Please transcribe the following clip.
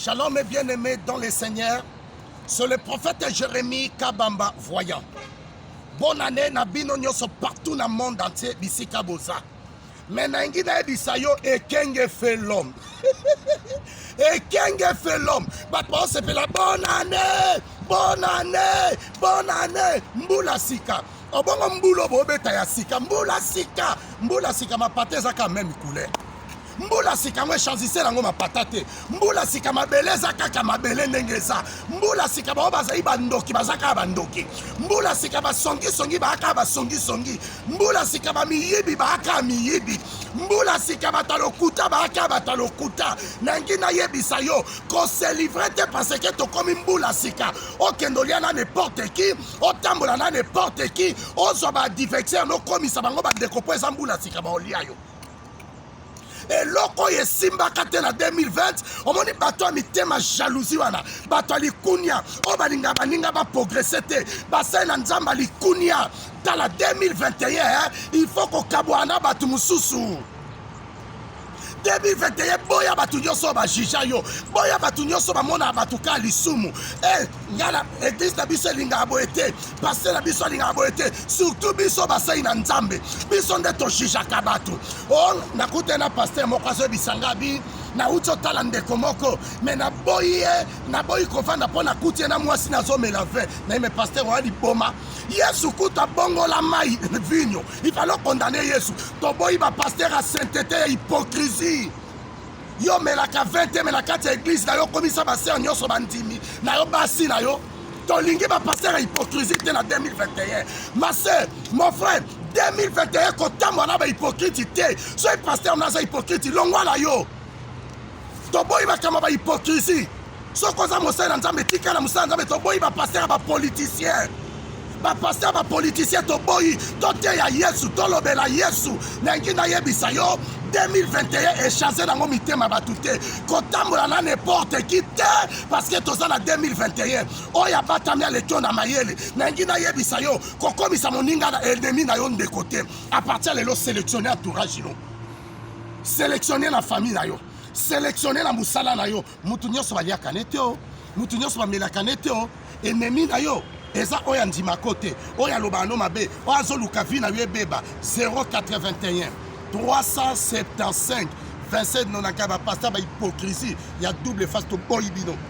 Shalom mes bien-aimés dans le Seigneur. C'est le prophète Jérémie Kabamba voyant. Bonne année na bino nyonso partout na monde entier bisika boza. Mais nalingi nayebisa yo ekenge fait l'homme. Ekenge fait l'homme. Bato baosepela bonne année, bonne année, bonne année, mbula sika. Obongo mbula bobeta ya sika, mbula sika, mbula sika mapata ezaka même couleur. Mbula sika yango echangise yango mapata te. Mbula sika mabele eza kaka mabele ndenge eza. Mbula sika bango bazali bandoki, baza kaka bandoki. Mbula sika basongisongi baa kaka basongisongi. Mbula sika bamiyibi baa kaka miyibi. Mbula sika bato ya lokuta baa kaka bato ya lokuta. Nangi nayebisa yo kose livre te parce que tokomi mbula sika. Okende olia na n'importe qui, otambola na n'importe qui, ozwa ba adversaire nokomisa bango bandeko mpo eza mbula sika baolia yo. Eloko oyo esimbaka te na 2020, omoni bato ya mitema jalousie wana, bato ya likunia oyo balingaka baninga baprogrese te, basali na Nzambe ya likunia. Tala 2021, eh, il faut kokabwana na bato mosusu. 2021, boya bato nyonso oyo bajuja yo, boya bato nyonso bamonaka bato ka lisumu. E ngai na eglise na biso elingaka boye te, pasteur na biso alingaka boye te, surtout biso basali na Nzambe, biso nde tojujaka bato. O nakutani na pasteur moko azoyebisa nga bi nauti otala ndeko moko me naboyi ye, naboyi kovanda mpo nakuti ye na mwasi nazomela vin na ye. Me pasteur oya liboma, Yesu kutu abongola mai vinyo, il fallait condamner Yesu. Toboyi bapasteur ya sainteté ya hypocrisie. Yo melaka vin te, me na kati ya eglise na yo okomisa basere nyonso bandimi na yo, basi na yo. Tolingi bapasteur ya hypocrisie te na 2021. Ma sœur, mon frère, 2021 kotambola na bahypocrite te. Soki pasteur naza hypocrite, longwa na yo. Toboyi makambo ya bahypocrisie. Soki oza mosali na Nzambe, tika na mosali na Nzambe. Toboyi bapasteur ya bapoliticien, bapasteur bapoliticien toboyi. Toteya Yesu, tolobela Yesu. Nangi nayebisa yo 2021 echange nango mitema bato te. Kotambola na n'importe qui te parce que toza na 2021. Oyo abatami aleki yo na mayele. Nangi nayebisa yo kokomisa moninga na ennemi na yo ndeko te. À partir lelo, sélectionne entourage no, sélectionne na famille na yo, sélectionne na mosala na yo. Mutu nyonso baliaka ne te o, mutu nyonso bamelaka ne te o. Ennemi na yo eza oyo andimako te, oyo alobaka no mabe, oyo azoluka vie na yo ebeba. 081 375 27 94. Bapasteur ba hypocrisie ya double face, toboyi bino.